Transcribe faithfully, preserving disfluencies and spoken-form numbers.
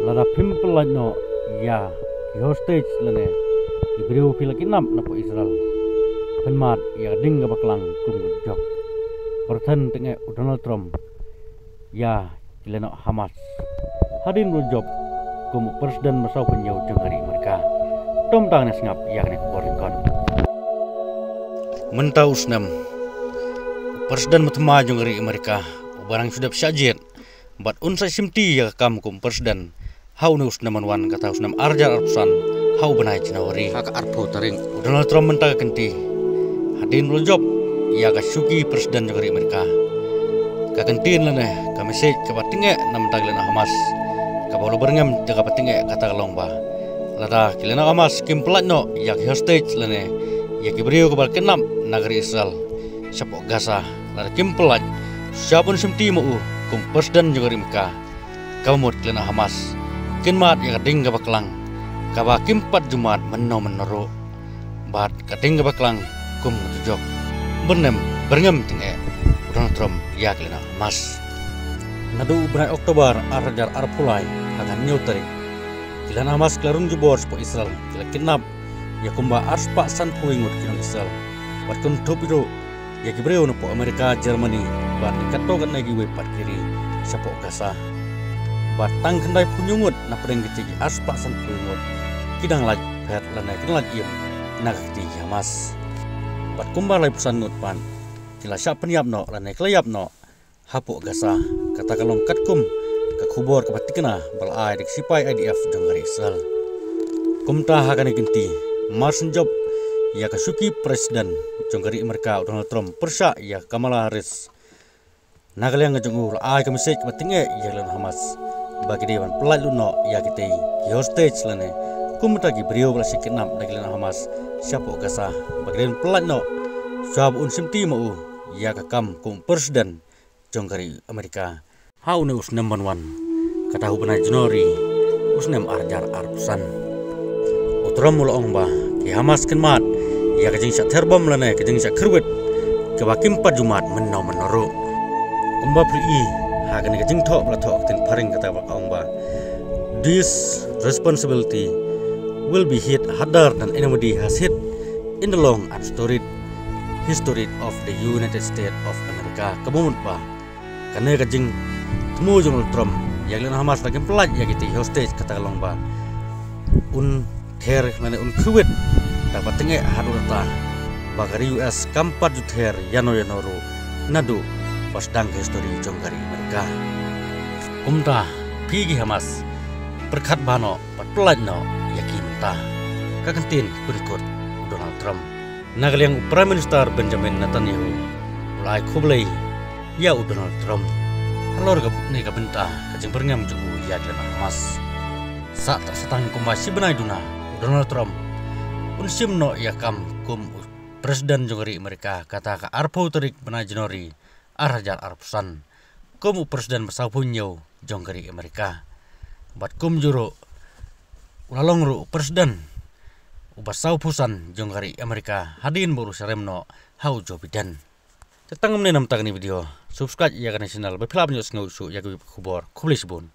Lada phim pyllait noh ïa ki hostage lane ki briew phi la kidnap na poh Israel, pynmad ïa ka ding kaba klang kum ka jok. Pyrthen tyngeh u Donald Trump ïa ki lehnoh Hamas hadien ba u la jop kum u president ba sawphew hynñiew jong ka ri Amerika. To mynta ngin ïa sngap ïa kane ka khubor lyngkot. Mynta u snem, u president ba thymmai jong ka ri Amerika uba nang shu dep shah jied bad un sa shimti ïa ka kam kum u president ha une u snem ban wan, kata u snem ar hajar arphew san, ha u bnai January, ha ka arphew tarik, u Donald Trump mynta ka kynti hadien ba u la jop ïa ka shuki president jong ka ri Amerika. Ka kyntien lane ka message kaba tyngeh na ka bynta ki lehnoh Hamas, kaba u la byrngem da kaba tyngeh, kata ka long ba lada ki lehnoh Hamas kim pyllait noh ïa ki hostage lane ïa ki briew kiba la kidnap na ka ri Israel shapoh Gaza, lada kim pyllait, shuwa ba un shimti ma u kum u president jong ka ri Amerika, kaba mut ki lehnoh Hamas kin mad ïa ka ding kaba klang, kaba kim pat ju mad mynno mynno ruh. Bad ka ding kaba klang kum ka jok. Byrngem, byrngem tyngeh u Donald Trump ïa ki lehnoh Hamas. Naduh u bnai October ar hajar arphew lai, ha ka hynñiew tarik, ki lehnoh Hamas ki la rung jubor shapoh Israel, ki la kidnap ïa kumba arspah sanphew ngut ki nong Israel. Bad ki kynthup ruh ïa ki briew na poh Amerika, Germany bad katto katne kiwei pat ki ri shapoh Gaza. Bad tang khyndaiphew hynñiew ngut na pdeng kitei ki arspah sanphew ngut ki dang lait phet lane ki dang lait im na ka kti ki Hamas. Bad kumba laiphew san ngut pat ki la shah pynïap noh lane ki la ïap noh hapoh Gaza. Kata ka long katkum ka khubor kaba thikna ba la ai da ki sipai I D F jong ka ri Israel. Kumta ha kane ka kynti, mar shu jop ïa ka shuki president jong ka ri Amerika u Donald Trump pyrshah ïa ka Kamala Harris, na ka liang ka jong u la ai ka message kaba tyngeh ïa ki lehnoh Hamas ba ki dei ban pyllait lut noh ïa kitei ki hostage lane kumta ki briew ba la shah kidnap da ki lehnoh Hamas shapoh Gaza, ba ki dei ban pyllait noh shuwa ba un shimti ma u ïa ka kam kum u president jong ka ri Amerika ha une u snem ban wan, kata u bnai January u snem ar hajar arphew san. U Trump u la ong ba ki Hamas kin mad ïa ka jingshah therbom lane ka jingshah kyrwit kaba kim pat ju mad mynno mynno ruh. Kumba phi i ha kane ka jingthoh ba la thoh ha ka ktien phareng, kata ba ka ong ba, "This responsibility will be hit harder than anybody has hit in the long and storied history of the United States of America." Kaba mut ba kane ka jingthmu jong u Trump ïa ki lehnoh Hamas lada kim pyllait ïa kitei ki hostage, kata ka long ba un ther lane un kyrwit da kaba tyngeh haduh katta ba ka ri U S kam pat ju ther ïano ïano ruh naduh ba sdang ka history jong ka ri Amerika. Kumta phi ki Hamas, pyrkhat bha noh bad pyllait noh ïa ki mynta, ka kyntien pynkut u Donald Trump. Na ka liang u Prime Minister Benjamin Netanyahu u la ai khublei ïa u Donald Trump halor kane ka bynta ka jingbyrngem jong u ïa ki lehnoh Hamas. Sa tang, sa tang kumba shi bnai duna, u Donald Trump un shim noh ïa ka kam kum u president jong ka ri Amerika, kata ka arphew tarik bnai January ar hajar arphew san, kum u president ba sawphew hynñiew jong ka ri Amerika. Bad kumjuh ruh u la long ruh u president uba sawphew san jong ka ri Amerika hadien ba u la syrem noh ha u Joe Biden. Te tang kumne na ka bynta kane ka video. Subscribe ïa kane ka channel ba phi lah ban ïohsngew shuh ïa kiwei pat ki khubor. Khublei shibun.